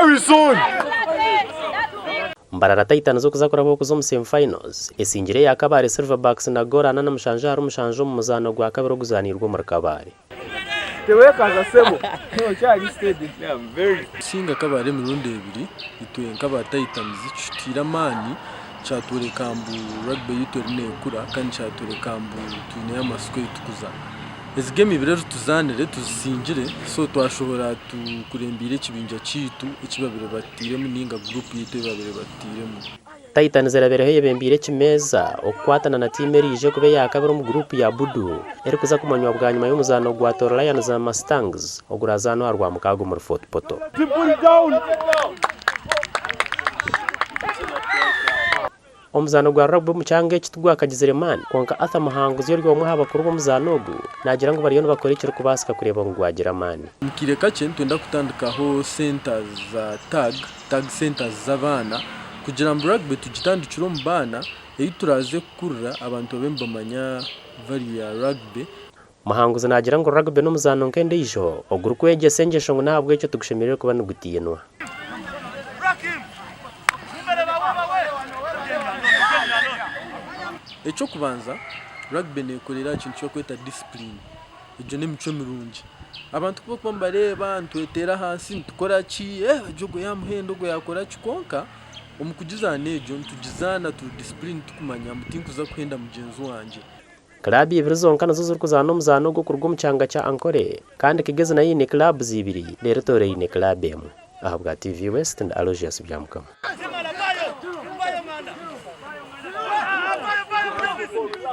Very soon! Mbarara Titans okuza kuraba okuza omu semi finals esingire eya Kabale Silverbacks na goolo 47 ahari 7 omu muzaano gwa kabiri oguzaaniirwe omuri Kabale. Tewekaza sebo okyari steady. Kusinga Kabale emirundi ebiri, itwe nk'aba Titans kitutaire amaani kyatworeka ngu rugby yaitu eriyo neekura kandi kyatworeka ngu twineyo amatsiko ei turikuza. Ezi geemu ibiri ezi tuzaanire tuzisingire so twashohora tukurembeire ekibinja kyaitu eki babaire batutairemu nainga guruupu yaitu ei babaire batutairemu. Titans erabaireho eyebembeire ekimeeza okukwatana na tiimu eriije kuba eya kabiri omu guruupu ya Buddu erikuza kumanywa bwanyima y'omuzaano gwa Toro Lions na Mustangs ogurazaanwa aha Rwamukaaga omuri Fort Portal. Omuzaano gwa rugby omu kyanga eki tigwakagizire maani kwonka Arthur Muhanguzi ori omwe aha bakuru b'omuzaano ogu naagira ngu bariyo nibakora ekirikubaasika kureeba ngu gwagira amaani. Omu kaire kakye nitwenda kutandikaho centres za tag, tag centres z'abaana kugira ngu rugby tugitandikire omu baana ei turaaze kukurira abantu babe nibamanya value ya rugby. Muhanguzi naagira ngu rugby n'omuzaano nk'endiijo ogurikwegyesa engyesho ngu n'ahabw'ekyo tigushemereire kuba nigutiinwa. Eky'okubanza, rugby neekorera aha kintu eki barikweta discipline. Egyo n'emicwe mirungi. Abantu ku barikuba nibareeba nitweteera ahansi nitukora ki, ogwo yaamuhenda ogwo yaakora ki kwonka omu kugizaana egyo nitugizaana turi discipline tukumanya ngu tinkuza kuhenda mugyenzi wangye. Club ibiri zonka nizo zirikuzaana omuzaano ogu okuruga omu kyanga kya Ankole kandi Kigezi nayo eine clubs ibiri reero Tooro eine club emwe. Ahabwa TV West ndi Aloysius Byamukama.